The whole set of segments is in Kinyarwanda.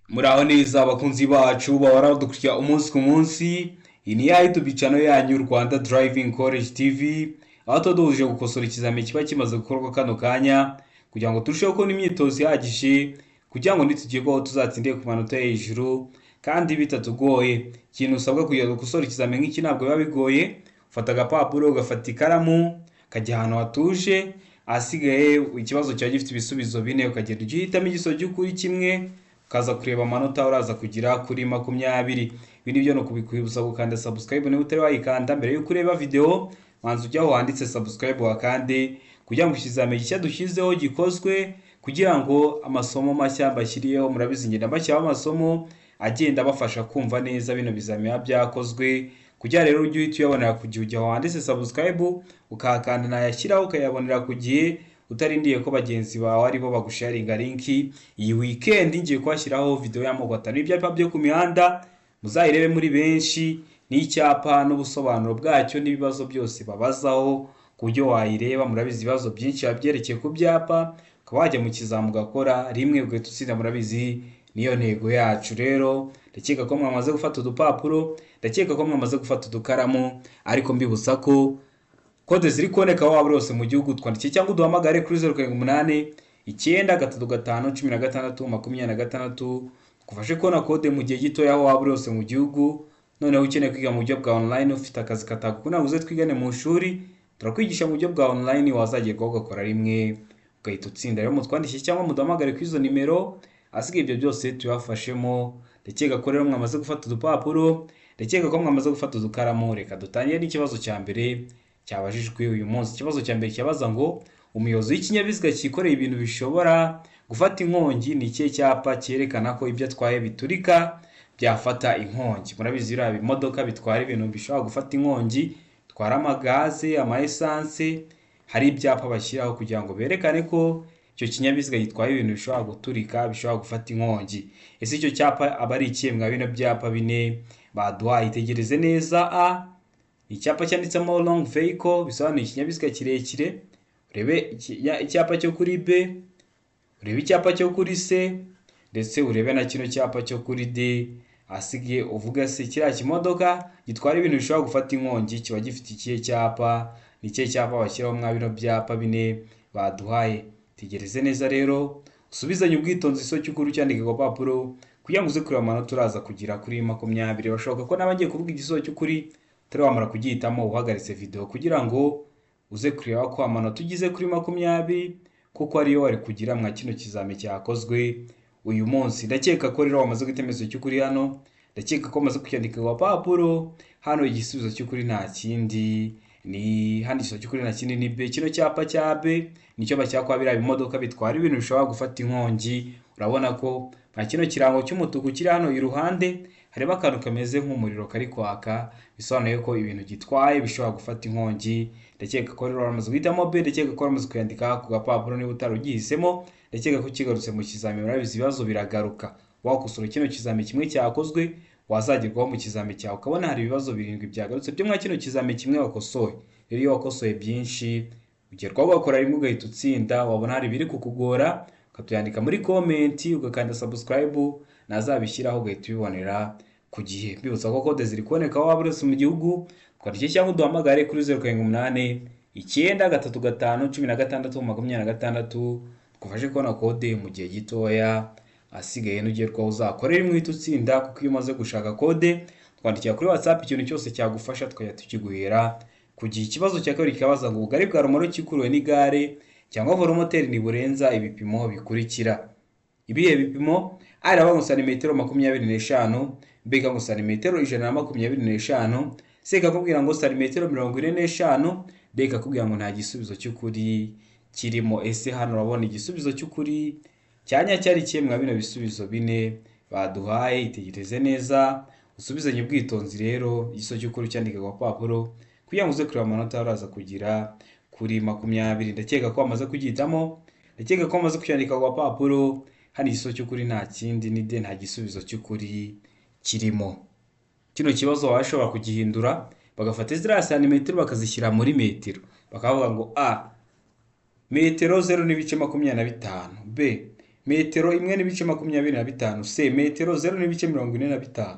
Muraho neza abakunzi bacu bahora badukurikira umunsi ku munsi. Iyi ni ya YouTube channel yanyu, Rwanda Driving College TV, aho tuba duhuje gukosora ikizamini kiba kimaze gukorwa kano kanya, kugira ngo turusheho kubona imyitozo ihagije, kugira ngo nitugerwaho tuzatsinde ku manota yo hejuru kandi bitatugoye. Ikintu usabwa kugira ngo ukosore ikizamini nk'iki ntabwo biba bigoye: ufata agapapuro, ugafata ikaramu, ukajya ahantu hatuje. Ahasigaye ikibazo kiba gifite ibisubizo bine, ukagenda ujya uhitamo igisubizo cy'ukuri kimwe, ukaza kureba amanota uraza kugira kuri 20. Ibi nibyo ni ukubikwibutsa gukanda subscribe niba utari wayikanda. Mbere y'uko ureba video, manza ujya aho handitse subscribe wakande, kugira ngo ikizamini gishya dushyizeho gikozwe, kugira ngo amasomo mashya mbashyiriyeho, murabizi ngenda mbashyiraho amasomo agenda abafasha kumva neza bino bizamini biba byakozwe, kugira rero ujye uhita uyabonera ku gihe. Ujya aho handitse subscribe ukahakanda, nayashyiraho ukayabonera ku gihe, utarindiye ko bagenzi bawe aribo bagusharinga link. Iyi weekend ngiye kubashyiraho video y'amoko atanu y'ibyapa byo ku mihanda, muzayirebe muri benshi, n'icyapa n'ubusobanuro bwacyo n'ibibazo byose babazaho, ku buryo wayireba. Murabizi, ibibazo byinshi biba byerekeye ku byapa, ukaba wajya mu kizamu ugakora rimwe ugahita utsinda. Murabizi niyo ntego yacu. Rero ndakeka ko mwamaze gufata udupapuro, ndakeka ko mwamaze gufata udukaramu, ariko mbibutsa ko kode ziri kuboneka aho waba uri hose mu gihugu. Twandikiye cyangwa uduhamagare kuri 0789351626, tugufashe kubona kode mu gihe gitoya aho waba uri hose mu gihugu. Noneho ukeneye kwiga mu buryo bwa online, ufite akazi katagukunda ngo uze twigane mu ishuri, turakwigisha mu buryo bwa online, wazagerwaho ugakora rimwe ugahita utsinda. Rero mutwandikiye cyangwa muduhamagare kuri izo nimero, ahasigaye ibyo byose tubafashemo. Ndakeka ko rero mwamaze gufata udupapuro, ndakeka ko mwamaze gufata udukaramu. Reka dutangire n'ikibazo cya mbere cyabajijwe uyu munsi. Ikibazo cya mbere cyabaza ngo: umuyobozi w'ikinyabiziga cyikoreye ibintu bishobora gufata inkongi, ni ikihe cyapa cyerekana ko ibyo atwaye biturika, byafata inkongi? Murabizi, biriya bimodoka bitwara ibintu bishobora gufata inkongi, bitwara amagaze, ama essence, hari ibyapa bashyiraho kugira ngo berekane ko icyo kinyabiziga gitwaye ibintu bishobora guturika, bishobora gufata inkongi. Ese icyo cyapa aba ari ikihe mwa bino byapa bine baduhaye? Itegereze neza. A, icyapa cyanditsemo long vehicle, bisobanuye ikinyabiziga kirekire. Urebe icyapa cyo kuri B, urebe icyapa cyo kuri C, ndetse urebe na kino cyapa cyo kuri D. Asigaye uvuga se kiriya kimodoka gitwara ibintu bishobora gufata inkongi kiba gifite ikihe cyapa? Ni ikihe cyapa bashyiraho mwa bino byapa bine baduhaye? Tegereze neza rero, usubizanye ubwitonzi iso cy'ukuri, ucyandike ku gapapuro kugira ngo uze kureba amanota uraza kugira kuri 20. Bashoboka ko naba ngiye kuvuga igisubizo cy'ukuri utari wamara kugihitamo, uhagaritse video kugira ngo uze kureba ko amanota ugize kuri 20 kuko ariyo wari kugira mwa kino kizami cyakozwe uyu munsi. Ndakeka ko rero wamaze guhitamo igisubizo cy'ukuri hano, ndakeka ko wamaze kucyandika ku gapapuro hano. Igisubizo cy'ukuri nta kindi ni hano, igisubizo cy'ukuri nta kindi ni B. Kino cyapa cya B nicyo bashyira kwa biriya bimodoka bitwara ibintu bishobora gufata inkongi. Urabona ko nka kino kirango cy'umutuku kiri hano iruhande harimo akantu kameze nk'umuriro kari kwaka, bisobanuye ko ibintu gitwaye bishobora gufata inkongi. Ndakeka ko rero wamaze guhitamo B, ndakeka ko wamaze kuyandika ku gapapuro. Niba utari ugihisemo, ndakeka ko kigarutse mu kizami. Murabizi, ibibazo biragaruka. Wakosora kino kizami kimwe cyakozwe, wazagerwaho mu kizami cyawe ukabona hari ibibazo birindwi byagarutse byo mwa kino kizami kimwe wakosoye. Rero iyo wakosoye byinshi, ugerwaho ugakora rimwe ugahita utsinda. Wabona hari ibiri kukugora, ukatuyandika muri comment, ugakanda subscribe, nazabishyiraho ugahita ubibonera ku gihe. Mbibutsa ko kode ziri kuboneka aho waba uri hose mu gihugu. Twandike cyangwa uduhamagare kuri 0789351626, tugufashe kubona kode mu gihe gitoya. Asigaye nugerwaho uzakorera rimwe uhita utsinda, kuko iyo umaze gushaka kode, twandikira kuri WhatsApp, ikintu cyose cyagufasha tukajya tukiguhera ku gihe. Ikibazo cya kabiri kikabaza ngo: ubugari bwa romoroki ikuruwe n'igare cyangwa velomoteri ntiburenza ibipimo bikurikira. Ibihe bipimo? A iravuga ngo santimetero 25, B ikavuga ngo santimetero 125, C ikakubwira ngo santimetero 45, D ikakubwira ngo nta gisubizo cy'ukuri kirimo. Ese hano urabona igisubizo cy'ukuri cyanya cyari kihe mwa bino bisubizo bine baduhaye? Itegereze neza, usubizanye ubwitonzi rero, igisubizo cy'ukuri cyandike ku gapapuro kugira ngo uze kureba amanota uraza kugira kuri 20. Ndakeka ko wamaze kugihitamo, ndakeka ko wamaze kucyandika ku gapapuro. Hano igisubizo cy'ukuri nta kindi ni D, nta gisubizo cy'ukuri kirimo. Kino kibazo waba kugihindura, bagafata ziriya santimetero bakazishyira muri metero, bakavuga ngo A, metero 0.25, B, metero 1.25, C metero 0.45.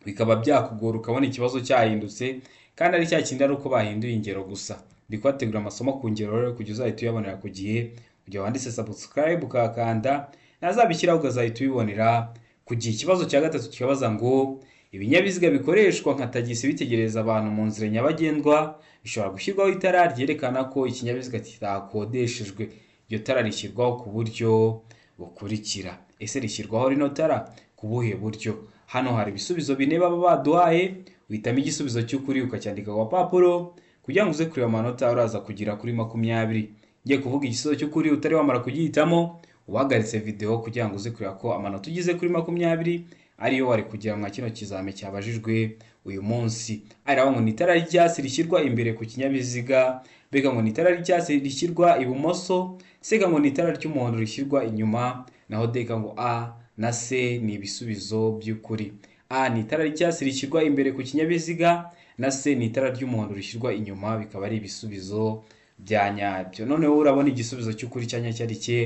Bikaba byakugora, ukabona ikibazo cyahindutse kandi ari cya kindi, ari uko bahinduye ingero gusa. Ndi kubategura amasomo ku ngero rero kugira uzahita uyabonera ku gihe. Igihe wanditse subscribe ukahakanda, nazabishyiraho ukazahita ubibonera ku gihe. Ikibazo cya gatatu kikabaza ngo: ibinyabiziga bikoreshwa nka tagisi bitegereza abantu mu nzira nyabagendwa bishobora gushyirwaho itara ryerekana ko ikinyabiziga kitakodeshejwe. Iryo tara rishyirwaho ku buryo bukurikira. Ese rishyirwaho rino tara ku buhe buryo? Hano hari ibisubizo bine baba baduhaye, uhitamo igisubizo cy'ukuri ukacyandika ku gapapuro kugira ngo uze kureba amanota uraza kugera kuri 20. Ngiye kuvuga igisubizo cy'ukuri, utari wamara kugihitamo uhagaritse video kugira ngo uze kureba ko amanota ugize kuri 20 ariyo wari kugira mwa kino kizame cyabajijwe uyu munsi. Ari ngo ni itara ry'icyatsi rishyirwa imbere ku kinyabiziga, B ngo ni itara ry'icyatsi rishyirwa ibumoso, C ngo ni itara ry'umuhondo rishyirwa inyuma, naho D ngo A na C ni ibisubizo by'ukuri. A ni itara ry'icyatsi rishyirwa imbere ku kinyabiziga, na C ni itara ry'umuhondo rishyirwa inyuma, bikaba ari ibisubizo bya nyabyo. Noneho urabona igisubizo cy'ukuri cya nyacyo ari cye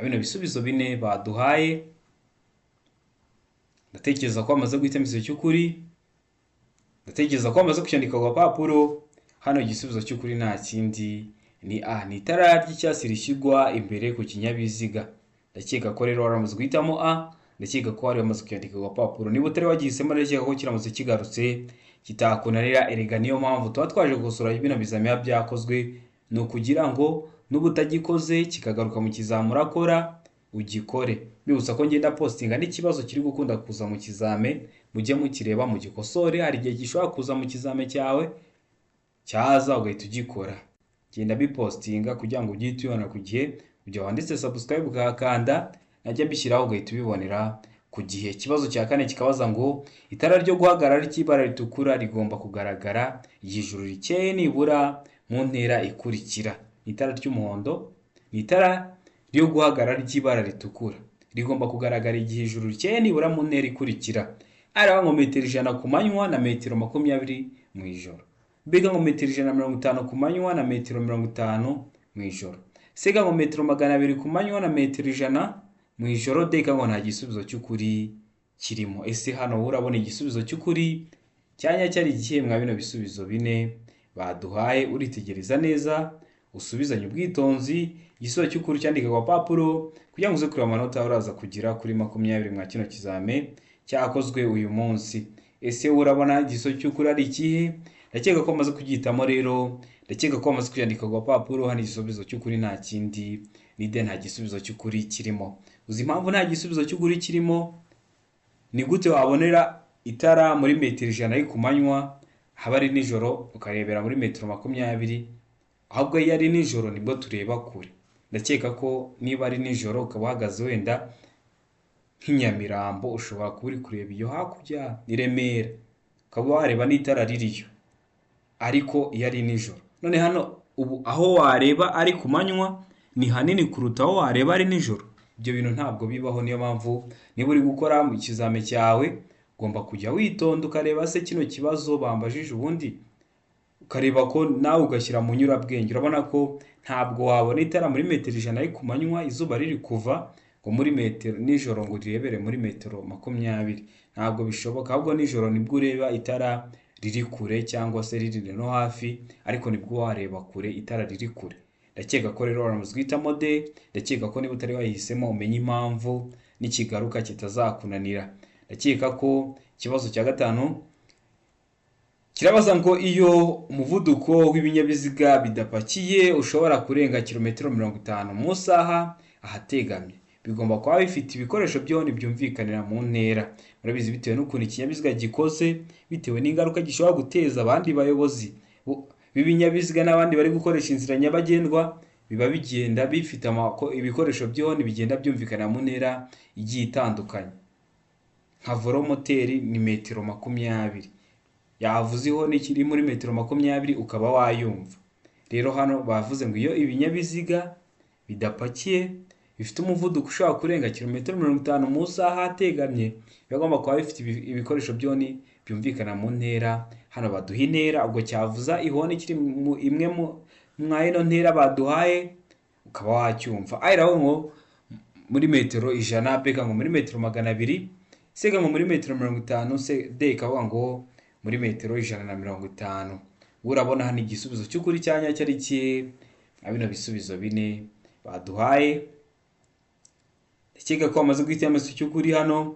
bino bisubizo bine baduhaye? Ndatekereza ko bamaze guhitamo igisubizo cy'ukuri, ndatekereza ko bamaze kucyandika ku gapapuro. Hano igisubizo cy'ukuri nta kindi, ni A, ni itara ry'icyatsi rishyirwa imbere ku kinyabiziga. Ndakeka ko rero waramaze guhitamo A, ndakeka ko wari wamaze kuyandika ku gapapuro. Niba utari wagihisemo, ndakeka ko kiramutse kigarutse kitakunanira. Erega niyo mpamvu tuba twaje gukosora bino bizamini byakozwe, ni ukugira ngo n'uba utagikoze kikagaruka mu kizami urakora ugikore. Bibutsa ko ngenda postinga n'ikibazo kiri gukunda kuza mu kizame, mujye mukireba mugikosore. Hari igihe gishobora kuza mu kizame cyawe, cyaza ugahita ugikora. Genda bipostinga kugira ngo ujye uhita ubibona ku gihe. Igihe wanditse subscribe ukahakanda, najya mbishyiraho ugahita ubibonera ku gihe. Ikibazo cya kane kikabaza ngo: itara ryo guhagarara ry'ibara ritukura rigomba kugaragara igihe ijuru rikeye nibura mu ntera ikurikira. Itara ry'umuhondo ni itara ryo guhagarara ry'ibara ritukura rigomba kugaragara igihe ijuru rikeye nibura mu ntera ikurikira. Ari ngo metero 100 ku manywa na metero 20 mu ijoro, B ngo metero 150 ku manywa na metero 50 mu ijoro, C ngo metero 200 ku manywa na metero 100 mu ijoro, D ngo nta gisubizo cy'ukuri kirimo. Ese hano wowe urabona igisubizo cy'ukuri cyanya cyari ikihe mwa bino bisubizo bine baduhaye? Uritegereza neza, usubizanye ubwitonzi, igisubizo cy'ukuri cyandika ku gapapuro kugira ngo uze kureba amanota uraza kugira kuri 20 mwa kino kizame cyakozwe uyu munsi. Ese urabona igisubizo cy'ukuri ari ikihe? Ndakeka ko wamaze kugihitamo rero, ndakeka ko wamaze kuyandika ku gapapuro. Hano igisubizo cy'ukuri nta kindi, ni D, nta gisubizo cy'ukuri kirimo. Uzi impamvu nta gisubizo cy'ukuri kirimo? Ni gute wabonera itara muri metero 100 ari ku manywa, haba ari nijoro ukarebera muri metero 20? Ahubwo iyo ari nijoro nibwo tureba kure. Ndakeka ko niba ari nijoro ukaba uhagaze wenda nk'i Nyamirambo, ushobora kuba uri kureba iyo hakurya i Remera, ukaba wareba n'itara ririyo, ariko iyo ari nijoro. None hano ubu aho wareba ari ku manywa ni hanini kuruta aho wareba ari nijoro. Ibyo bintu ntabwo bibaho. Niyo mpamvu niba uri gukora mu kizame cyawe ugomba kujya witonda, ukareba se kino kibazo bambajije ubundi, ukareba ko nawe ugashyira mu nyurabwenge. Urabona ko ntabwo wabona itara muri metero 100 ari ku manywa izuba riri kuva, ngo muri metero nijoro ngo urirebere muri metero 20. Ntabwo bishoboka. Ahubwo nijoro nibwo ureba itara riri kure cyangwa se riri no hafi, ariko nibwo wareba kure itara riri kure. Ndakeka ko rero waramaze guhitamo D. Ndakeka ko niba utari wayihisemo umenye impamvu, nikigaruka kitazakunanira. Ndakeka ko ikibazo cya gatanu kirabaza ngo: iyo umuvuduko w'ibinyabiziga bidapakiye ushobora kurenga kilometero 50 mu isaha ahategamye, bigomba kuba bifite ibikoresho by'ihoni byumvikanira mu ntera. Murabizi, bitewe n'ukuntu ikinyabiziga gikoze, bitewe n'ingaruka gishobora guteza abandi bayobozi b'ibinyabiziga n'abandi bari gukoresha inzira nyabagendwa, biba bigenda bifite ibikoresho by'ihoni bigenda byumvikana mu ntera igiye itandukanye. Nka velomoteri ni metero 20, yavuze ihoni kiri muri metero 20 ukaba wayumva. Rero hano bavuze ngo iyo ibinyabiziga bidapakiye bifite umuvuduko ushobora kurenga kilometero 50 mu isaha ategamye, bigomba kuba bifite ibikoresho by'ihoni byumvikana mu ntera. Hano baduha intera, ubwo cyavuza ihoni kiri mu imwe mu mwa ino ntera baduhaye ukaba wacyumva. Ayiraho ngo muri metero 100, B ngo muri metero 200, C ngo muri metero 50, D ikavuga ngo muri metero 150. Urabona hano igisubizo cy'ukuri cya nyacyo ari ikihe? Nka bino bisubizo bine baduhaye. Ndakeka ko bamaze guhitamo igisubizo cy'ukuri hano,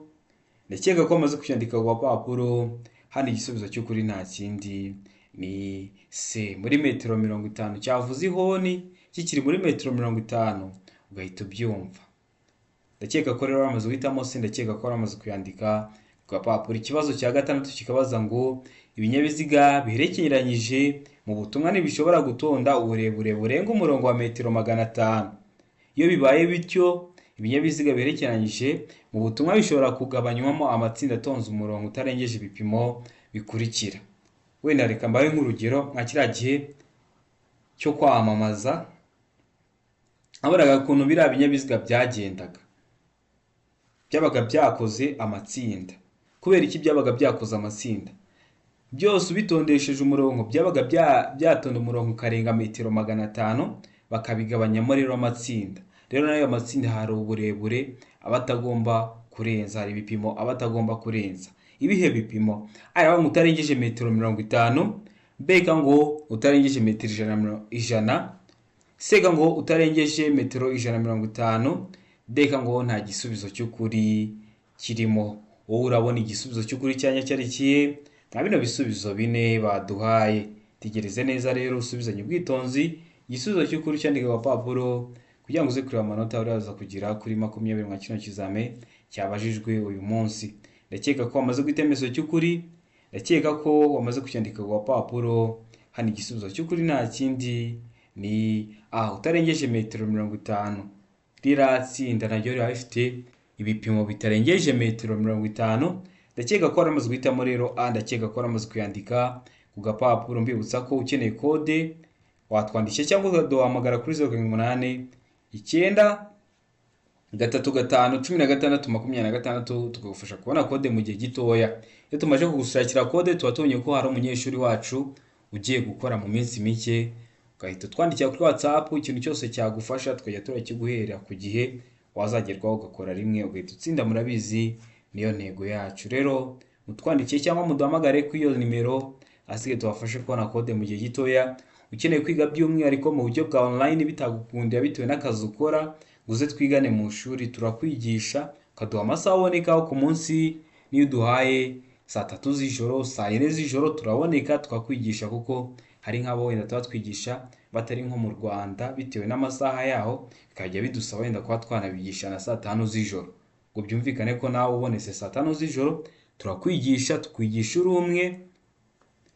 ndakeka ko bamaze kucyandika ku gapapuro. Hano igisubizo cy'ukuri nta kindi ni C, muri metero 50. Cyavuze ihoni kikiri muri metero 50 ugahita ubyumva. Ndakeka ko rero bamaze guhitamo C, ndakeka ko bamaze kuyandika ku gapapuro. Ikibazo cya gatandatu kikabaza ngo ibinyabiziga biherekeranyije mu butumwa ntibishobora gutonda uburebure burenga umurongo wa metero 500. Iyo bibaye bityo, ibinyabiziga biherekeranyije mu butumwa bishobora kugabanywamo amatsinda atonze umurongo utarengeje ibipimo bikurikira. Wenda reka mbahe nk'urugero, nka kiriya gihe cyo kwamamaza wabonaga ukuntu biriya binyabiziga byagendaga, byabaga byakoze amatsinda. Kubera iki byabaga byakoze amatsinda? Byose ubitondesheje umurongo byabaga byatonda umurongo ukarenga metero 500, bakabigabanyamo rero amatsinda. Rero n'ayo matsinda hari uburebure aba atagomba kurenza, hari ibipimo aba atagomba kurenza. Ibihe bipimo? Aravuga ngo utarengeje metero 50, B ngo utarengeje metero 100, C ngo utarengeje metero 150, D ngo nta gisubizo cy'ukuri kirimo. Wowe urabona igisubizo cy'ukuri cya nyacyo ari ikihe? Nka bino bisubizo bine baduhaye. Tegereze neza rero, usubizanye ubwitonzi igisubizo cy'ukuri, cyandika ku gapapuro kugira ngo uze kureba amanota uraza kugira kuri 20 nka kino kizame cyabajijwe uyu munsi. Ndakeka ko wamaze guhitamo igisubizo cy'ukuri, ndakeka ko wamaze kucyandika ku gapapuro. Hano igisubizo cy'ukuri nta kindi ni A, utarengeje metero 50. Ririya tsinda naryo riba rifite ibipimo bitarengeje metero 50. Ndakeka ko waramaze guhitamo rero A, ndakeka ko waramaze kuyandika ku gapapuro. Mbibutsa ko ukeneye kode watwandikira cyangwa ukaduhamagara kuri 0789 35 16 26, tukagufasha kubona kode mu gihe gitoya. Iyo tumaze kugushakira kode, tuba tubonye ko hari umunyeshuri wacu ugiye gukora mu minsi mike, ugahita utwandikira kuri WhatsApp ikintu cyose cyagufasha, tukajya turakiguhera ku gihe, wazagerwaho ugakora rimwe ugahita utsinda. Murabizi niyo ntego yacu. Rero mutwandikiye cyangwa muduhamagare kuri iyo nimero, ahasigaye tubafashe kubona kode mu gihe gitoya. Ukeneye kwiga by'umwihariko mu buryo bwa online bitagukundira bitewe n'akazi ukora ngo uze twigane mu ishuri, turakwigisha ukaduha amasaha abonekaho ku munsi. Niyo uduhaye saa 3 z'ijoro, saa 4 z'ijoro, turaboneka tukakwigisha, kuko hari nk'abo wenda tuba twigisha batari nko mu Rwanda, bitewe n'amasaha yaho bikajya bidusaba wenda kuba twanabigisha na saa 5 z'ijoro. Ngo byumvikane ko nawe ubonetse saa 5 z'ijoro turakwigisha, tukwigisha uri umwe,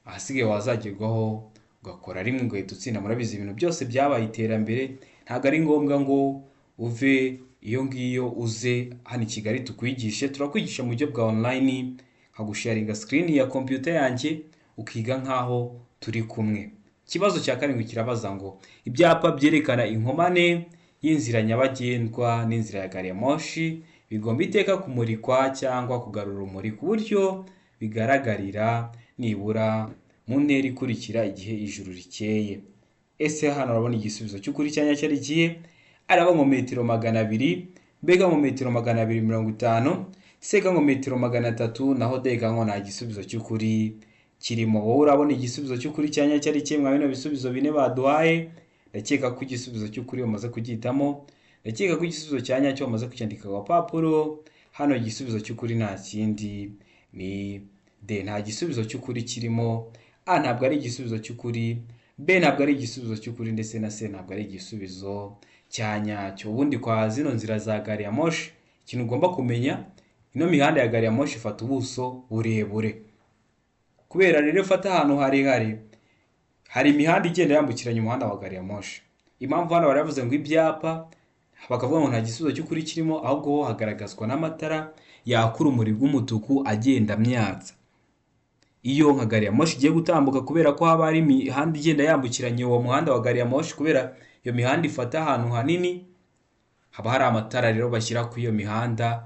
ahasigaye wazagerwaho ugakora rimwe ugahita utsinda. Murabizi ibintu byose byabaye iterambere, ntabwo ari ngombwa ngo uve iyo ngiyo uze hano i Kigali tukwigishe. Turakwigisha mu buryo bwa online, nkagusharinga screen ya computer yanjye, ukiga nk'aho turi kumwe. Ikibazo cya karindwi kirabaza ngo ibyapa byerekana inkomane y'inzira nyabagendwa n'inzira ya gari ya moshi bigomba iteka kumurikwa cyangwa kugarura urumuri ku buryo bigaragarira nibura mu ntera ikurikira igihe ijuru rikeye. Ese hano urabona igisubizo cy'ukuri cya nyacyo ari ikihe? Araba ngo metero 200, B ngo metero 250, C ngo metero 300, naho D ngo nta gisubizo cy'ukuri kirimo. Wowe urabona igisubizo cy'ukuri cya nyacyo ari ikihe mwa bino bisubizo bine baduhaye? Ndakeka ko igisubizo cy'ukuri wamaze kugihitamo, ndakeka ko igisubizo cya nyacyo wamaze kucyandika ku gapapuro. Hano igisubizo cy'ukuri nta kindi ni D, nta gisubizo cy'ukuri kirimo. A ntabwo ari igisubizo cy'ukuri, B ntabwo ari igisubizo cy'ukuri, ndetse na C ntabwo ari igisubizo cya nyacyo. Ubundi kwa zino nzira za gari ya moshi, ikintu ugomba kumenya, ino mihanda ya gari ya moshi ifata ubuso burebure. Kubera rero ifata ahantu harehare, hari imihanda igenda yambukiranya umuhanda wa gari ya moshi. Impamvu hano bari bavuze ngo ibyapa, bakavuga ngo nta gisubizo cy'ukuri kirimo, ahubwo ho hagaragazwa n'amatara yaka urumuri rw'umutuku agenda amyatsa iyo nka gari ya moshi igiye gutambuka, kubera ko haba hari imihanda igenda yambukiranya uwo muhanda wa gari ya moshi. Kubera iyo mihanda ifata ahantu hanini, haba hari amatara rero bashyira kuri iyo mihanda,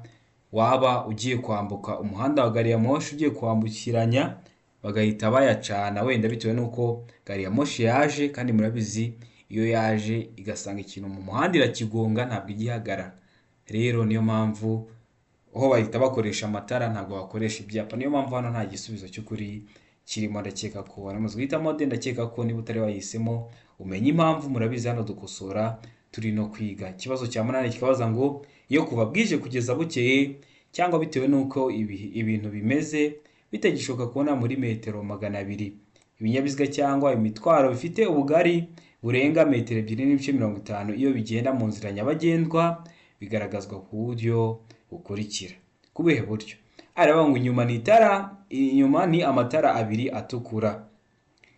waba ugiye kwambuka umuhanda wa gari ya moshi, ugiye kwambukiranya, bagahita bayacana, wenda bitewe n'uko gari ya moshi yaje. Kandi murabizi, iyo yaje igasanga ikintu mu muhanda irakigonga, ntabwo ijya ihagarara. Rero niyo mpamvu aho bahita bakoresha amatara, ntabwo bakoresha ibyapa. Niyo mpamvu hano nta gisubizo cy'ukuri kirimo. Ndakeka ko waramaze guhitamo D. Ndakeka ko niba utari wayihisemo umenye impamvu. Murabizi, hano dukosora turi no kwiga. Ikibazo cya munani kikabaza ngo: iyo kuva bwije kugeza bukeye cyangwa bitewe n'uko ibintu bimeze bitagishoboka kubona muri metero 200 ibinyabiziga cyangwa imitwaro bifite ubugari burenga metero 2.50, iyo bigenda mu nzira nyabagendwa bigaragazwa ku buryo bukurikira. Ku buhe buryo? Aravuga ngo inyuma ni itara, inyuma ni amatara abiri atukura.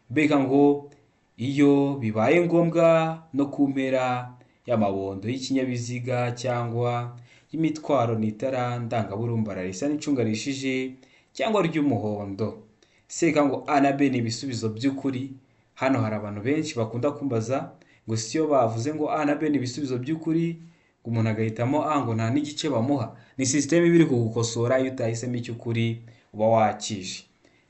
Mbega ngo iyo bibaye ngombwa no ku mpera y'amabondo y'ikinyabiziga cyangwa y'imitwaro ni itara ndangaburumbara risa n'icunga rihishije cyangwa ry'umuhondo. Seka ngo A na B ni ibisubizo by'ukuri. Hano hari abantu benshi bakunda kumbaza ngo si yo bavuze ngo A na B ni ibisubizo by'ukuri, umuntu agahitamo A, ngo nta n'igice bamuha. Ni sisiteme iba iri kugukosora, iyo utahisemo icy'ukuri uba wakije.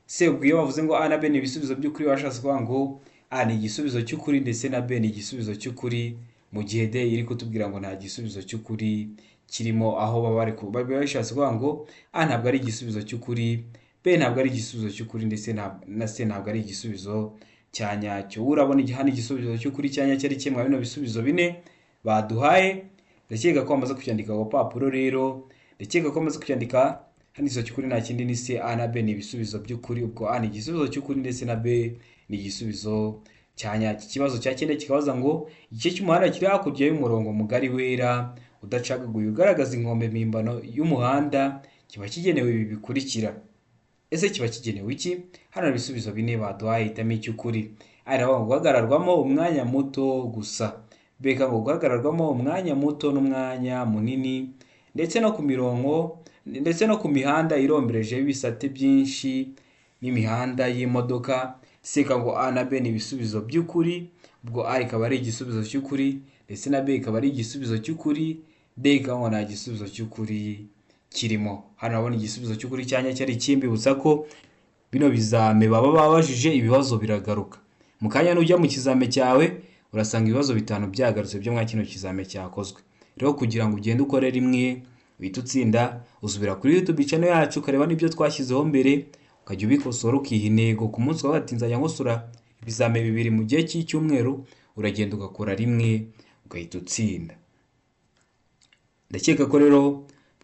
Se ubwo iyo bavuze ngo A na B ni ibisubizo by'ukuri, bashatse kuvuga ngo A ni igisubizo cy'ukuri ndetse na B ni igisubizo cy'ukuri, mu gihe D iri kutubwira ngo nta gisubizo cy'ukuri kirimo. Aho baba bari baba bashatse kuvuga ngo A ntabwo ari igisubizo cy'ukuri, B ntabwo ari igisubizo cy'ukuri, ndetse na C ntabwo ari igisubizo cya nyacyo. Wowe urabona hano igisubizo cy'ukuri cya nyacyo ari kimwe bino bisubizo bine baduhaye. Ndakeka ko bamaze kucyandika ku gapapuro. Rero ndakeka ko bamaze kucyandika hano. Igisubizo cy'ukuri nta kindi, ni C. A na B ni ibisubizo by'ukuri. Ubwo A ni igisubizo cy'ukuri ndetse na B ni igisubizo cya nyacyo. Ikibazo cya cyenda kikabaza ngo: igice cy'umuhanda kiri hakurya y'umurongo mugari wera udacagaguye ugaragaza inkombe mpimbano y'umuhanda kiba kigenewe ibi bikurikira. Ese kiba kigenewe iki? Hano hari ibisubizo bine baduhaye, hitamo icy'ukuri. A iravuga ngo guhagararwamo umwanya muto gusa, B ngo guhagararwamo umwanya muto n'umwanya munini, ndetse no ku mirongo, ndetse no ku mihanda irombereje y'ibisate byinshi n'imihanda y'imodoka. C ngo A na B ni ibisubizo by'ukuri. Ubwo A ikaba ari igisubizo cy'ukuri ndetse na B ikaba ari igisubizo cy'ukuri, D ikaba ngo nta gisubizo cy'ukuri kirimo. Hano urabona igisubizo cy'ukuri cya nyacyo ari ikimbibutsa ko bino bizame baba babajije ibibazo biragaruka. Mu kanya nujya mu kizame cyawe urasanga ibibazo bitanu byagarutse byo mwa kino kizame cyakozwe. Rero kugira ngo ugende ukore rimwe uhite utsinda, usubira kuri YouTube channel yacu ukareba n'ibyo twashyizeho mbere, ukajya ubikosora, ukiha intego ku munsi wawe ati nzajya nkosora ibizame bibiri mu gihe cy'icyumweru. Uragenda ugakora rimwe ugahita utsinda. Ndakeka ko rero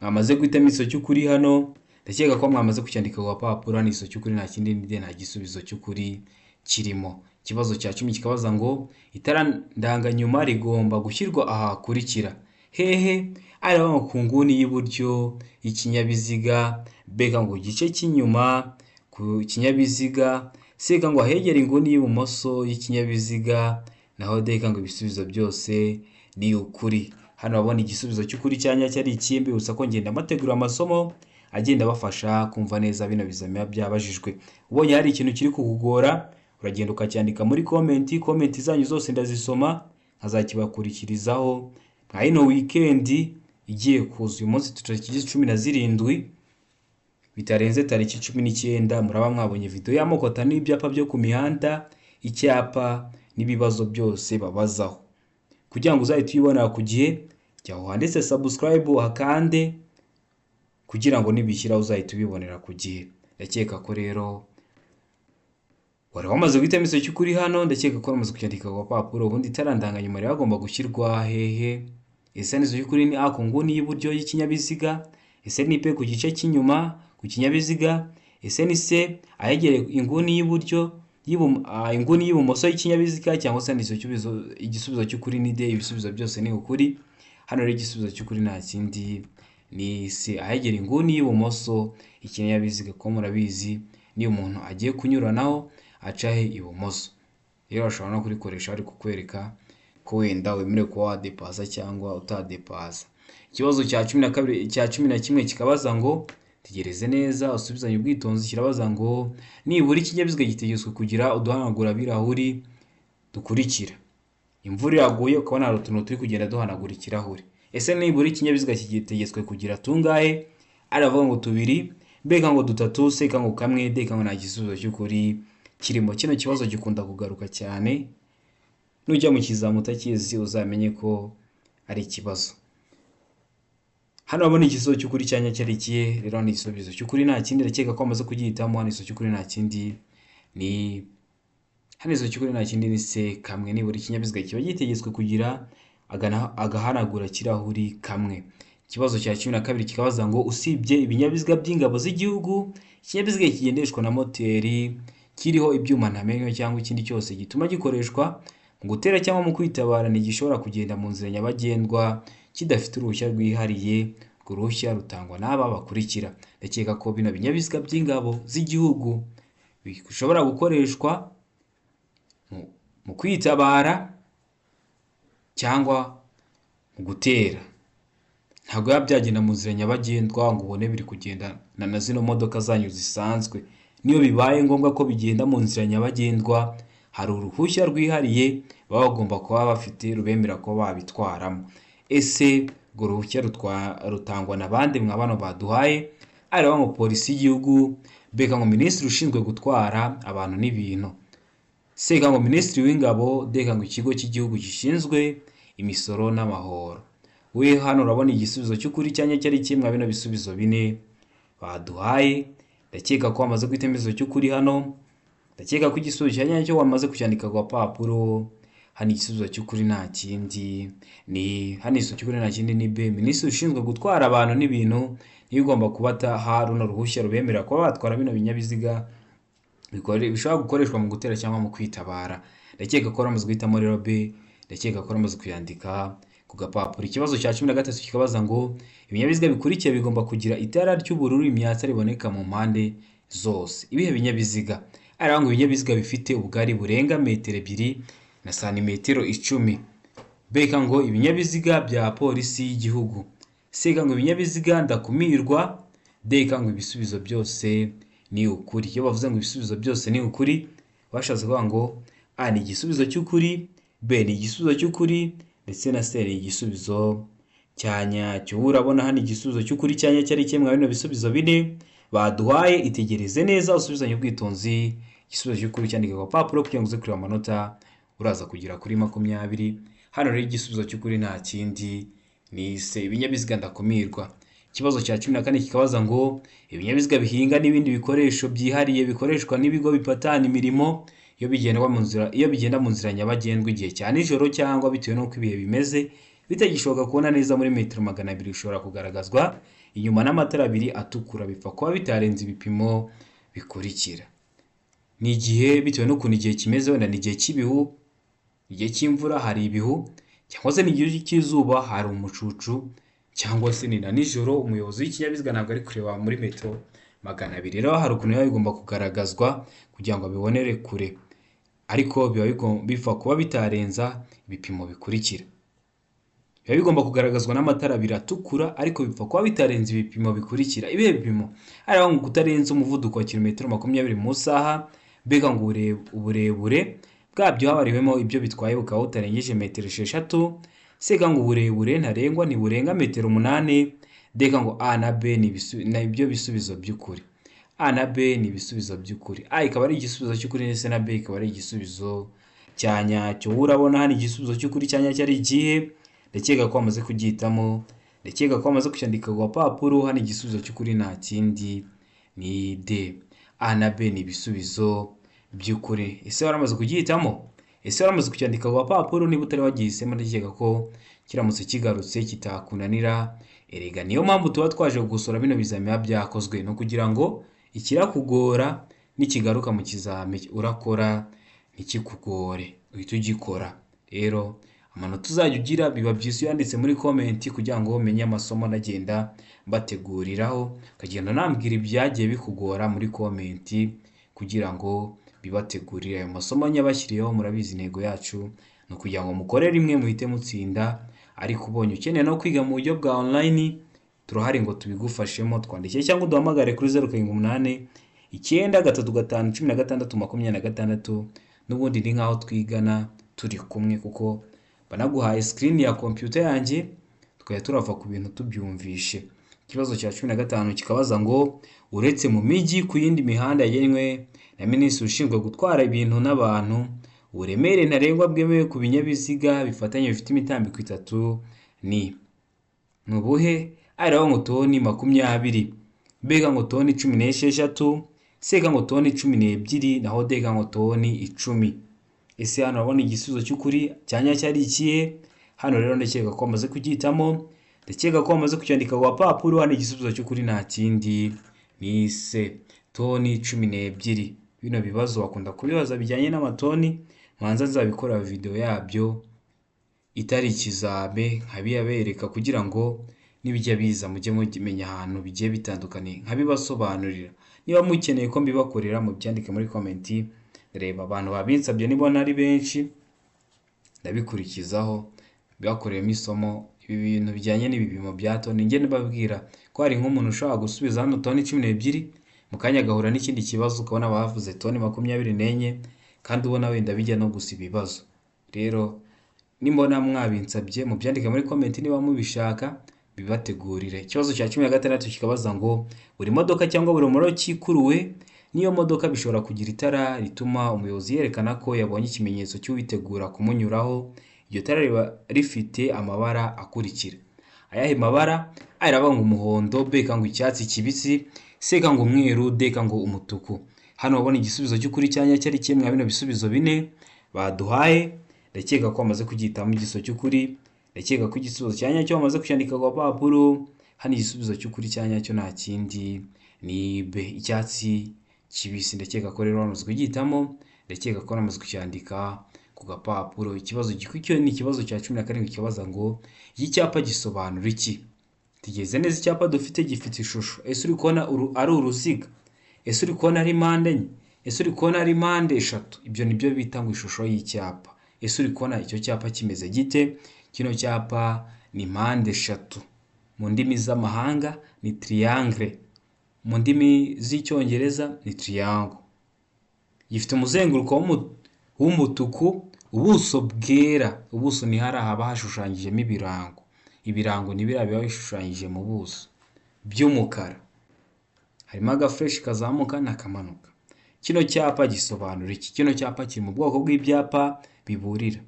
mwamaze guhitamo igisubizo cy'ukuri hano. Ndakeka ko mwamaze kucyandika ku gapapuro. Hano igisubizo cy'ukuri nta kindi ni D, nta gisubizo cy'ukuri kirimo. Ikibazo cya 10 kikabaza ngo: itara ndanganyuma rigomba gushyirwa aha hakurikira. Hehe? Aravuga ngo ku nguni y'iburyo y'ikinyabiziga, B ngo igice cy'inyuma ku kinyabiziga, C ngo ahegera inguni y'ibumoso y'ikinyabiziga, naho D ngo ibisubizo byose ni ukuri. Hano urabona igisubizo cy'ukuri cya nyacyo ari iki. Mbibutsa ko ngenda mbategura amasomo agenda abafasha kumva neza bino bizami biba byabajijwe. Ubonye hari ikintu kiri kukugora, uragenda ukacyandika muri comment. Comment zanyu zose ndazisoma nkazakibakurikirizaho. Nka ino weekend igiye kuza, uyu munsi tariki 17, bitarenze tariki 19 muraba mwabonye video y'amoko atanu y'ibyapa byo ku mihanda, icyapa n'ibibazo byose babazaho. Kugira ngo uzahite uyibonera ku gihe, jya aho handitse subscribe uhakande, kugira ngo nibishyiraho uzahite ubibonera ku gihe. Ndakeka ko rero wari wamaze guhitamo igisubizo cy'ukuri hano. Ndakeka ko wamaze kucyandika ku gapapuro. Ubundi itara ndanganyuma rero agomba gushyirwa hehe? Ese igisubizo cy'ukuri ni A, ku nguni y'iburyo y'ikinyabiziga? Ese ni B, ku gice cy'inyuma ku kinyabiziga? Ese ni C, ahegereye inguni y'iburyo, inguni y'ibumoso y'ikinyabiziga? Cyangwa se igisubizo cy'ukuri ni D, ibisubizo byose ni ukuri? Hano rero igisubizo cy'ukuri nta kindi, ni C, ahegera inguni y'ibumoso y'ikinyabiziga, kuko murabizi niyo umuntu agiye kunyuranaho aca he? Ibumoso. Rero bashobora no kurikoresha bari kukwereka ko wenda wemerewe kuba wadepasa cyangwa utadepasa. Ikibazo cya 12, cya 11 kikabaza ngo, tegereze neza usubizanye ubwitonzi, kirabaza ngo: nibura ikinyabiziga gitegetswe kugira uduhanagurabirahuri dukurikira. Imvura iraguye ukabona hari utuntu turi kugenda duhanagura ikirahure. Ese nibura ikinyabiziga gitegetswe kugira tungahe? Aravuga ngo tubiri, B ngo dutatu, C ngo kamwe, D ngo nta gisubizo cy'ukuri kirimo. Kino kibazo gikunda kugaruka cyane. Nujya mu kizamu utakizi uzamenye ko ari ikibazo. Hano urabona igisubizo cy'ukuri cya nyacyo ari ikihe? Rero hano igisubizo cy'ukuri nta kindi, ndakeka ko wamaze kugihitamo. Hano igisubizo cy'ukuri nta kindi ni hano igisubizo cy'ukuri nta kindi ni C, kamwe. Nibura ikinyabiziga kiba gitegetswe kugira agahanagura kirahuri kamwe. Ikibazo cya 12 kikabaza ngo usibye ibinyabiziga by'ingabo z'igihugu, ikinyabiziga kigendeshwa na moteri kiriho ibyuma ntamenywa cyangwa ikindi cyose gituma gikoreshwa mu gutera cyangwa mu kwitabara ntigishobora kugenda mu nzira nyabagendwa kidafite uruhushya rwihariye. Urwo ruhushya rutangwa n'aba bakurikira. Ndakeka ko bino binyabiziga by'ingabo z'igihugu bishobora gukoreshwa mu kwitabara cyangwa mu gutera, ntabwo biba byagenda mu nzira nyabagendwa ngo ubone biri kugenda na zino modoka zanyu zisanzwe. Niyo bibaye ngombwa ko bigenda mu nzira nyabagendwa, hari uruhushya rwihariye baba bagomba kuba bafite rubemerera kuba babitwaramo. Ese urwo ruhushya rutangwa na bande mwa bano baduhaye? Ari ngo polisi y'igihugu, B ngo minisitiri ushinzwe gutwara abantu n'ibintu, C ngo minisitiri w'ingabo, D ngo ikigo cy'igihugu gishinzwe imisoro n'amahoro. We hano urabona igisubizo cy'ukuri cya nyacyo ari kimwe bino bisubizo bine baduhaye. Ndakeka ko wamaze guhitamo igisubizo cy'ukuri hano. Ndakeka ko igisubizo cya nyacyo wamaze kucyandika ku gapapuro. Hano igisubizo cy'ukuri nta kindi ni hano igisubizo cy'ukuri nta kindi ni B, minisitiri ushinzwe gutwara abantu n'ibintu niwe ugomba kuba ataha runo ruhushya rubemerera kuba batwara bino binyabiziga bishobora gukoreshwa mu gutera cyangwa mu kwitabara. Ndakeka ko waramaze guhitamo rero B, ndakeka ko waramaze kuyandika ku gapapuro. Ikibazo cya 13 kikabaza ngo ibinyabiziga bikurikira bigomba kugira itara ry'ubururu imyatsa riboneka mu mpande zose. Ibihe binyabiziga? Ari ngo ibinyabiziga bifite ubugari burenga metero 2 na santimetero 10. B ngo ibinyabiziga bya polisi y'igihugu. C ngo ibinyabiziga ndakumirwa. D ngo ibisubizo byose ni ukuri. Iyo bavuze ngo ibisubizo byose ni ukuri, bashatse kuvuga ngo A ni igisubizo cy'ukuri, B ni igisubizo cy'ukuri, ndetse na C ni igisubizo cya nyacyo. Wowe urabona hano igisubizo cy'ukuri cya nyacyo ari kimwe bino bisubizo bine baduhaye. Itegereze neza, usubizanye ubwitonzi igisubizo cy'ukuri, cyandika ku gapapuro kugira ngo uze kureba amanota uraza kugera kuri 20. Hano rero igisubizo cy'ukuri nta kindi ni C, ibinyabiziga ndakumirwa. Ikibazo cya 14 kikabaza ngo ibinyabiziga bihinga n'ibindi bikoresho byihariye bikoreshwa n'ibigo bipatana imirimo iyo bigenda mu nzira nyabagendwa igihe cya nijoro cyangwa bitewe n'uko ibihe bimeze bitagishoboka kubona neza muri metero 200, bishobora kugaragazwa inyuma n'amatara abiri atukura, bipfa kuba bitarenze ibipimo bikurikira. Ni igihe bitewe n'ukuntu igihe kimeze, wenda ni igihe cy'ibihu, igihe cy'imvura hari ibihu, cyangwa se ni igihe cy'izuba hari umucucu, cyangwa se ni na nijoro, umuyobozi w'ikinyabiziga ntabwo ari kureba muri metero 200. Rero hari ukuntu biba bigomba kugaragazwa kugira ngo abibonere kure, ariko biba bipfa kuba bitarenza ibipimo bikurikira. Biba bigomba kugaragazwa n'amatara abiri atukura, ariko bipfa kuba bitarenze ibipimo bikurikira. Ibihe bipimo? Hariho ngo kutarenza umuvuduko wa kilometero 20 mu isaha, mbega ngo uburebure bwabyo habariwemo ibyo bitwaye bukaba butarengeje metero 6, C ngo uburebure ntarengwa ntiburenga metero 8, D ngo A na B ni ibyo bisubizo by'ukuri. A na B ni ibisubizo by'ukuri. A ikaba ari igisubizo cy'ukuri ndetse na B ikaba ari igisubizo cya nyacyo. Wowe urabona hano igisubizo cy'ukuri cya nyacyo ari ikihe? Ndakeka ko wamaze kugihitamo, ndakeka ko wamaze kucyandika ku gapapuro. Hano igisubizo cy'ukuri nta kindi ni D. A na B ni ibisubizo by'ukuri. Ese waramaze kugihitamo? Ese waramaze kucyandika ku gapapuro? Niba utari wagihisemo, ndakeka ko kiramutse kigarutse kitakunanira. Erega niyo mpamvu tuba twaje gukosora bino bizami biba byakozwe, ni ukugira ngo ikirakugora nikigaruka mu kizami urakora ntikikugore, uhite ugikora. Rero amanota uzajya ugira biba byiza iyo uyanditse muri comment kugira ngo umenye amasomo nagenda mbateguriraho, ukagenda unambwira ibyagiye bikugora muri comment kugira ngo bibategurire ayo masomo nyabashyiriyeho. Murabizi, intego yacu ni ukugira ngo mukore rimwe muhite mutsinda, ariko ubonye ukeneye no kwiga mu buryo bwa online turahari ngo tubigufashemo. Twandikire cyangwa uduhamagare kuri 0789351626. N'ubundi ni nk'aho twigana turi kumwe, kuko banaguhaye screen ya computer yanjye, tukajya turava ku bintu tubyumvishe. Ikibazo cya 15 kikabaza ngo uretse mu mijyi, ku yindi mihanda yagenwe na minisitiri ushinzwe gutwara ibintu n'abantu, uburemere ntarengwa bwemewe ku binyabiziga bifatanye bifite imitambiko itatu ni ubuhe? A iravuga ngo toni 20, B ikavuga ngo toni 16, C ikavuga ngo toni 12, naho D ikavuga ngo toni 10. Ese hano urabona igisubizo cy'ukuri cya nyacyo ari ikihe? Hano rero ndakeka ko wamaze kugihitamo, ndakeka ko wamaze kucyandika ku gapapuro. Hano igisubizo cy'ukuri nta kindi, ni C, toni 12. Bino bibazo bakunda kubibaza bijyanye n'amatoni, manza nzabikora video yabyo itari ikizame nkabiyabereka kugira ngo nibijya biza mujye mumenya ahantu bigiye bitandukanye, nkabibasobanurira. Niba mukeneye ko mbibakorera, mubyandike muri comment. Reba abantu babinsabye, nibona ari benshi ndabikurikizaho bibakoreyemo isomo. Ibi bintu bijyanye n'ibipimo bya toni, njye nibabwira ko hari nk'umuntu ushobora gusubiza hano toni 12, mu kanya agahura n'ikindi kibazo ukabona bavuze toni 24, kandi ubona wenda bijya no gusa ibibazo. Rero nimbona mwabinsabye, mubyandike muri comment niba mubishaka bibategurire. Ikibazo cya 16 kikabaza ngo buri modoka cyangwa buri romoroki ikuruwe n'iyo modoka bishobora kugira itara rituma umuyobozi yerekana ko yabonye ikimenyetso cy'uwitegura kumunyuraho. Iryo tara riba rifite amabara akurikira. Ayahe mabara? A iravuga ngo umuhondo, B ikavuga ngo icyatsi kibisi, C ikavuga ngo umweru, D ikavuga ngo umutuku. Hano urabona igisubizo cy'ukuri cya nyacyo ari kimwe bino bisubizo bine baduhaye. Ndakeka ko wamaze kugihitamo igisubizo cy'ukuri, ndakeka ko igisubizo cya nyacyo wamaze kucyandika ku gapapuro. Hano igisubizo cy'ukuri cya nyacyo nta kindi, ni B, icyatsi kibisi. Ndakeka ko rero wamaze kugihitamo, ndakeka ko wamaze kucyandika ku gapapuro. Ikibazo gikurikiyeho ni ikibazo cya 17, kibaza ngo iki cyapa gisobanura iki? Tegereza neza, icyapa dufite gifite ishusho. Ese uri kubona ari uruziga? Ese uri kubona ari mpande enye? Ese uri kubona ari mpande eshatu? Ibyo nibyo bita ngo ishusho y'icyapa. Ese uri kubona icyo cyapa kimeze gite? Kino cyapa ni mpande eshatu, mu ndimi z'amahanga ni triangle, mu ndimi z'Icyongereza ni triangle. Gifite umuzenguruko w'umutuku, ubuso bwera. Ubuso ni hariya haba hashushanyijemo ibirango. Ibirango ni biriya biba bishushanyije mu buso by'umukara, harimo agaflèche kazamuka n'akamanuka. Kino cyapa gisobanura iki? Kino cyapa kiri mu bwoko bw'ibyapa biburira.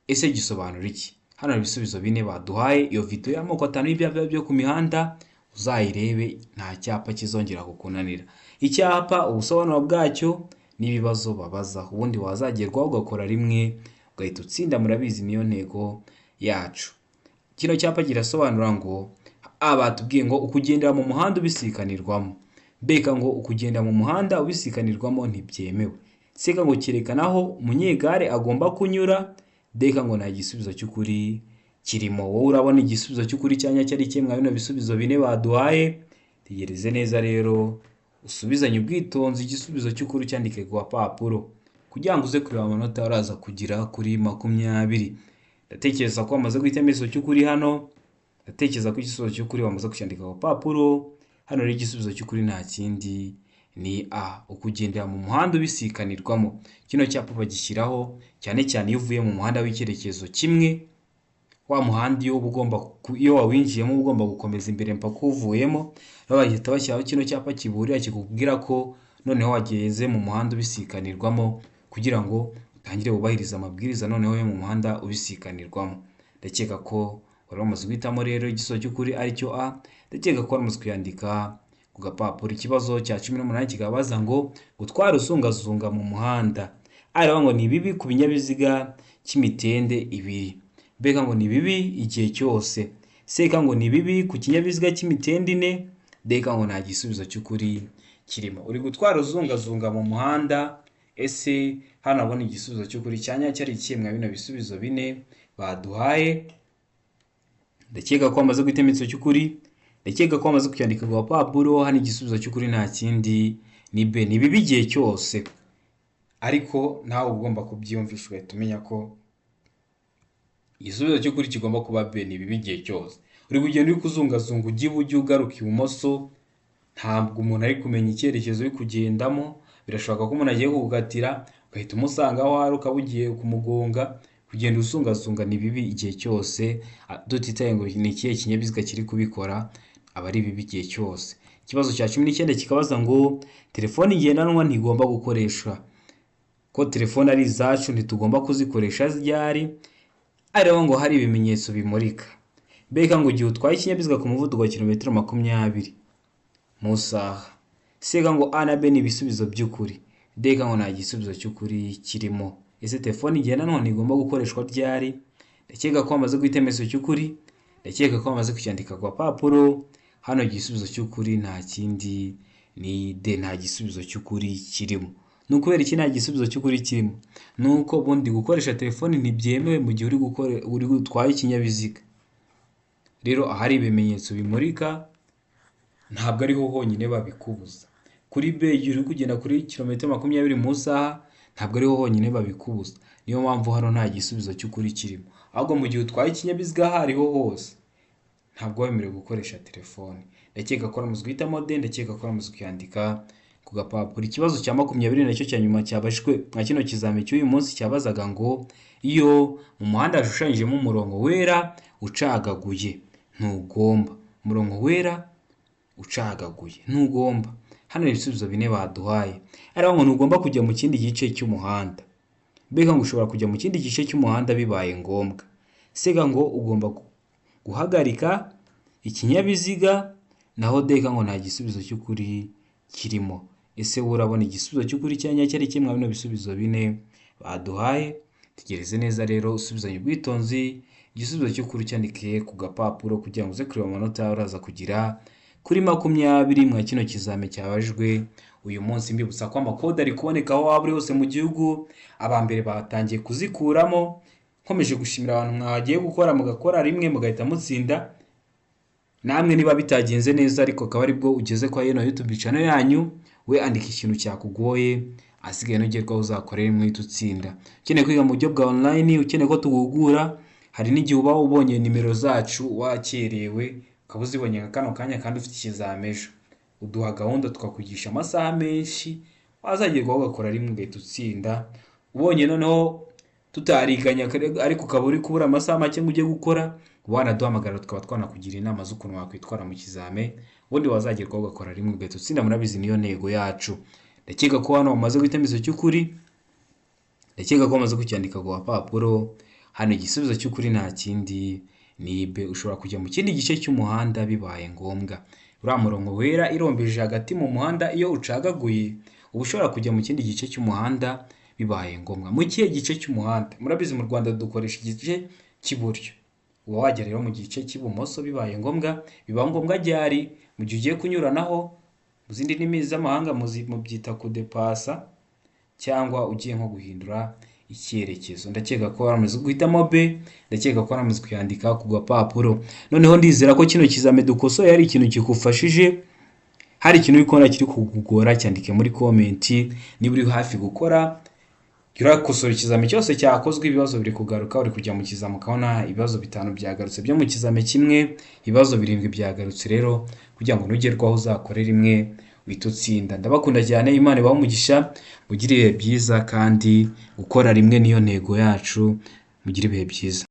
Ese gisobanura iki? Hano hari ibisubizo bine baduhaye. Iyo video y'amoko atanu y'ibyapa byo ku mihanda uzayirebe, nta cyapa kizongera kukunanira. Icyapa, ubusobanuro bwacyo n'ibibazo babaza, ubundi wazagerwaho ugakora rimwe ugahita utsinda. Murabizi, niyo ntego yacu. Kino cyapa kirasobanura ngo A, batubwiye ngo ukugendera mu muhanda ubisikanirwamo, B ngo ukugenda mu muhanda ubisikanirwamo ntibyemewe, C ngo cyerekana aho umunyegare agomba kunyura, D ngo nta gisubizo cy'ukuri kirimo. Wowe urabona igisubizo cy'ukuri cya nyacyo ari kimwe bino bisubizo bine baduhaye? Tegereze neza rero, usubizanye ubwitonzi igisubizo cy'ukuri, cyandike ku gapapuro kugira ngo uze kureba amanota uraza kugira kuri 20. Ndatekereza ko wamaze guhitamo igisubizo cy'ukuri hano, ndatekereza ko igisubizo cy'ukuri wamaze kucyandika ku gapapuro. Hano rero igisubizo cy'ukuri nta kindi, ni A, ukugendera mu muhanda ubisikanirwamo. Kino cyapa bagishyiraho cyane cyane iyo uvuye mu muhanda w'icyerekezo kimwe, wa muhanda iyo uba ugomba, iyo wawinjiyemo uba ugomba gukomeza imbere mpaka uwuvuyemo. Bahita bashyiraho kino cyapa kiburira, kikubwira ko noneho wageze mu muhanda ubisikanirwamo, kugira ngo utangire wubahirize amabwiriza noneho yo mu muhanda ubisikanirwamo. Ndakeka ko wari wamaze guhitamo rero igisubizo cy'ukuri aricyo A, ndakeka ko wari wamaze kuyandika ku gapapuro. Ikibazo cya 18 kikabaza ngo gutwara usungazunga mu muhanda, A iravuga ngo ni bibi ku binyabiziga cy'imitende ibiri, B ngo ni bibi igihe cyose, C ngo ni bibi ku kinyabiziga cy'imitende ine, D ngo nta gisubizo cy'ukuri kirimo. Uri gutwara uzungazunga mu muhanda, ese hano abona igisubizo cy'ukuri cya nyacyo ari ikihe mwa bino bisubizo bine baduhaye? Ndakeka ko wamaze guhitamo igisubizo cy'ukuri, ndakeka ko wamaze kucyandika ku gapapuro. Hano igisubizo cy'ukuri nta kindi, ni B, ni bibi igihe cyose. Ariko nawe uba ugomba kubyiyumvisha, ugahita umenya ko igisubizo cy'ukuri kigomba kuba B, ni bibi igihe cyose. Uri kugenda uri kuzungazunga ujya iburyo ugaruka ibumoso, ntabwo umuntu ari kumenya icyerekezo uri kugendamo. Birashoboka ko umuntu agiye kugukatira ugahita umusanga aho ari, ukaba ugiye kumugonga. Kugenda usungazunga ni bibi igihe cyose, tutitaye ngo ni ikihe kinyabiziga kiri kubikora, aba ari bibi igihe cyose. Ikibazo cya 19 kikabaza ngo telefoni ngendanwa ntigomba gukoreshwa. Ko telefone ari izacu, ntitugomba kuzikoresha ryari? Ariho ngo hari ibimenyetso bimurika, B ngo igihe utwaye ikinyabiziga ku muvuduko wa kilometero 20 mu isaha. C ngo A na B ni ibisubizo by'ukuri. D ngo nta gisubizo cy'ukuri kirimo. Ese telefone ngendanwa ntigomba gukoreshwa ryari? Ndakeka ko wamaze guhitamo igisubizo cy'ukuri, ndakeka ko wamaze kucyandika ku gapapuro. Hano igisubizo cy'ukuri nta kindi ni D, nta gisubizo cy'ukuri kirimo. Ni ukubera iki nta gisubizo cy'ukuri kirimo? Ni uko ubundi gukoresha telefoni ntibyemewe mu gihe uri gukora, uri utwaye ikinyabiziga. Rero ahari ibimenyetso bimurika ntabwo ariho honyine babikubuza. Kuri B, igihe uri kugenda kuri kilometero 20 mu isaha, ntabwo ariho honyine babikubuza. Niyo mpamvu hano nta gisubizo cy'ukuri kirimo. Ahubwo mu gihe utwaye ikinyabiziga aho ariho hose, ntabwo wemerewe gukoresha telefone. Ndakeka ko wamaze guhitamo D, ndakeka ko wamaze kuyandika ku gapapuro. Ikibazo cya 20 nacyo cya nyuma cyabajijwe nka kino kizami cy'uyu munsi cyabazaga ngo: iyo mu muhanda hashushanyijemo umurongo wera ucagaguye, ntugomba. Umurongo wera ucagaguye, ntugomba. Hano hari ibisubizo bine baduhaye. Ariko ngo ntugomba kujya mu kindi gice cy'umuhanda. Mbega ngo ushobora kujya mu kindi gice cy'umuhanda bibaye ngombwa. C ngo ugomba guhagarika ikinyabiziga, naho D ngo nta gisubizo cy'ukuri kirimo. Ese wowe urabona igisubizo cy'ukuri cya nyacyo ari kimwe bino bisubizo bine baduhaye? Tegereze neza rero, usubizanye ubwitonzi igisubizo cy'ukuri, cyandike ku gapapuro kugira ngo uze kureba amanota uraza kugira kuri 20 mwa kino kizami cyabajwe uyu munsi. Mbibutsa ko amakode ari kuboneka aho waba uri hose mu gihugu, aba mbere batangiye kuzikuramo. Nkomeje gushimira abantu mwagiye gukora, mugakora rimwe mugahita mutsinda. Namwe niba bitagenze neza ariko akaba aribwo ugeze kwa ino YouTube channel yanyu, we andika ikintu cyakugoye, asigaye nugerwaho uzakorere rimwe uhite utsinda. Ukeneye kwiga mu buryo bwa online, ukeneye ko tuguhugura, hari n'igihe uba ubonye nimero zacu wakerewe, ukaba uzibonye nka kano kanya kandi ufite ikizami ejo, uduha gahunda tukakwigisha amasaha menshi, wazagerwaho ugakora rimwe ugahita utsinda. Ubonye noneho tutariganya ariko ukaba uri kubura amasaha make ngo ujye gukora, wanaduhamagara tukaba twanakugira inama z'ukuntu wakwitwara mu kizame, ubundi wazagerwaho ugakora rimwe ugahita utsinda. Murabizi, niyo ntego yacu. Ndakeka ko hano wamaze guhitamo igisubizo cy'ukuri, ndakeka ko wamaze kucyandika ku gapapuro. Hano igisubizo cy'ukuri nta kindi ni B, ushobora kujya mu kindi gice cy'umuhanda bibaye ngombwa. Uriya murongo wera irombeje hagati mu muhanda, iyo ucagaguye, uba ushobora kujya mu kindi gice cy'umuhanda bibaye ngombwa. Mu kihe gice cy'umuhanda? Murabizi, mu Rwanda dukoresha igice cy'iburyo. Uba wajya rero mu gice cy'ibumoso bibaye ngombwa. Biba ngombwa ryari? Mu gihe ugiye kunyuranaho, mu zindi ndimi z'amahanga mubyita kudepasa, cyangwa ugiye nko guhindura icyerekezo. Ndakeka ko waramaze guhitamo B, ndakeka ko waramaze kuyandika ku gapapuro. Noneho ndizera ko kino kizami dukosoye ari ikintu kigufashije. Hari ikintu uri kubona kiri kukugora, cyandike muri comment. Niba uri hafi gukora, urakosora ikizami cyose cyakozwe, ibibazo biri kugaruka. Uri kujya mu kizami ukabona ibibazo bitanu byagarutse byo mu kizami kimwe, ibibazo birindwi byagarutse. Rero kugira ngo nugerwaho uzakore rimwe uhite utsinda. Ndabakunda cyane, Imana ibahe umugisha, mugire ibihe byiza, kandi gukora rimwe niyo ntego yacu. Mugire ibihe byiza.